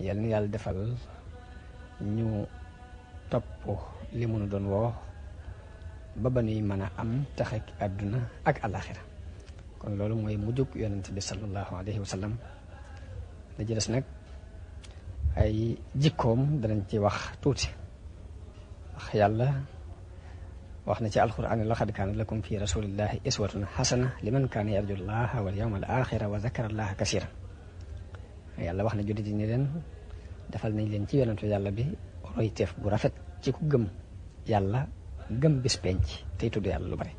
yal na yàlla defal ñu topp li mu nu doon woo ba ba nuy mën a am taxek àdduna ak alaxira kon loolu mooy mujjug yonent bi sallallahu alayhi wa sallam la ci des nag ay jikkoom danañ ci wax tuuti wax yàlla wax na ci alquran laqad kaana lakum fi rasulillahi iswatun hasana liman kaana yarju llaha wal yawmal axira wa zakara allaha kasiran yàlla wax na jullit yi ni leen defal nañ leen ci yonentu yàlla bi royteef bu rafet ci ku gëm yàlla gëm bis penc tey tudd yàlla lu bari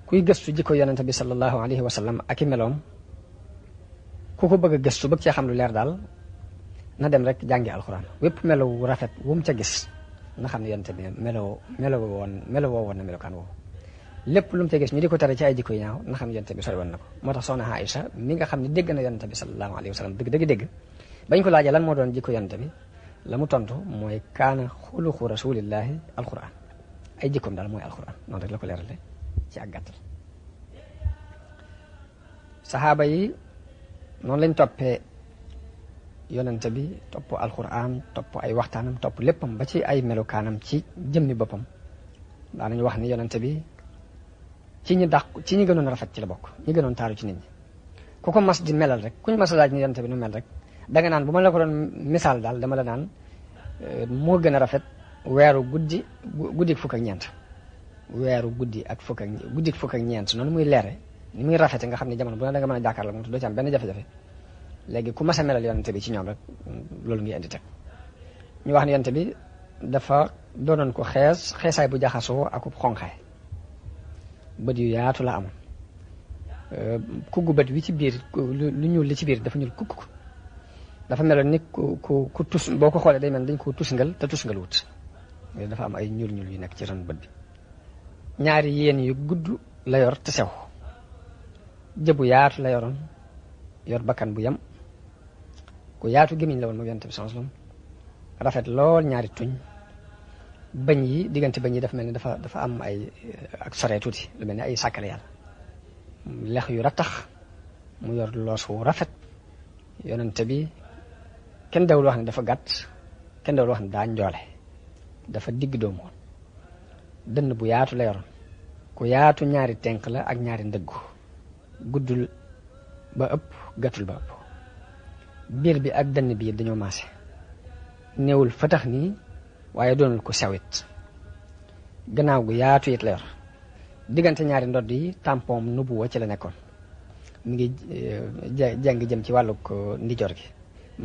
kuy gëstu jikko yonente bi sallallahu alayhi wa sallam ak i meloom ku ko bëgg a gëstu bëgg cee xam lu leer daal na dem rek jàngi alxuraan wépp melo wu rafet wu mu ca gis na xam ne yonente bi melo woo woon na melokaan woowu lépp lu mu ca gis ñu di ko tere ci ay jikko yi ñaaw na xam ne yonente bi sori woon na ko moo tax soxna Aïcha mi nga xam ne dégg na yonente bi sallallahu alayhi wa sallam dëgg bañ ko laajee lan moo doon jikko yonente bi la mu tontu mooy kaana xuluqu rasulillahi alquran ay jikkoom daal mooy alquran noonu rek la ko leerale ci ak gàttal saxaaba yi noonu lañ toppee yonente bi topp alquran topp ay waxtaanam topp léppam ba ci ay melokaanam ci jëmmi boppam daanañu wax ni yonente bi ci ñi gënoon a rafet ci la bokk ñi gënoon taaru ci nit ñi ku ko mas di melal rek kuñ mas a laaj ni yonente bi nu mel rek danga naan bu ma la ko doon misaal daal dama la naan moo gën a rafet weeru guddi fukk ak ñeent weeru guddi fukk ak ñeent noonu muy leere ni muy rafete nga xam ne jamono bu ne da nga mën a jàkkaarloo moom te doo ci am benn jafe-jafe léegi ku mas a melal yonente bi ci ñoom rek loolu ngi indi teg ñu wax ne yonente bi dafa doonoon ko xeesaay bu jaxasoo akub xonqaay bët yu yaatu la amoon kuggu bët wi ci biir lu ñuul li ci biir dafa ñuul kukk dafa meloon ni ku tus boo ko xoolee day mel dañ ko tusngal te tusngal wut dafa am ay ñuul yu nekk ci ron bët bi ñaari yéen yu gudd la yor te sew jëbu yaatu la yoroon yor bakkan bu yam ku yaatu gémmiñ la woon moom yonent bi sallallahu alayhi wasallam rafet lool ñaari tuñ bañ yi diggante bañ yi dafa mel ni dafa am ay ak sore tuuti lu mel ni ay sàkkale yàlla lex yu rattax mu yor loos wu rafet yonent bi kenn dawul wax ne dafa gàtt kenn dawul wax ne daa njoole dafa digg doomu woon dënn bu yaatu la yoroon ku yaatu ñaari tenk la ak ñaari ndëggu guddul ba ëpp gàttul ba ëpp biir bi ak dënn biir dañoo maase néewul fatax nii waaye doonul ko sewit gannaaw gu yaatu it la yor diggante ñaari ndodd yi tampon nubuwa ci la nekkoon mi ngi jàng jëm ci wàllug ndijoor gi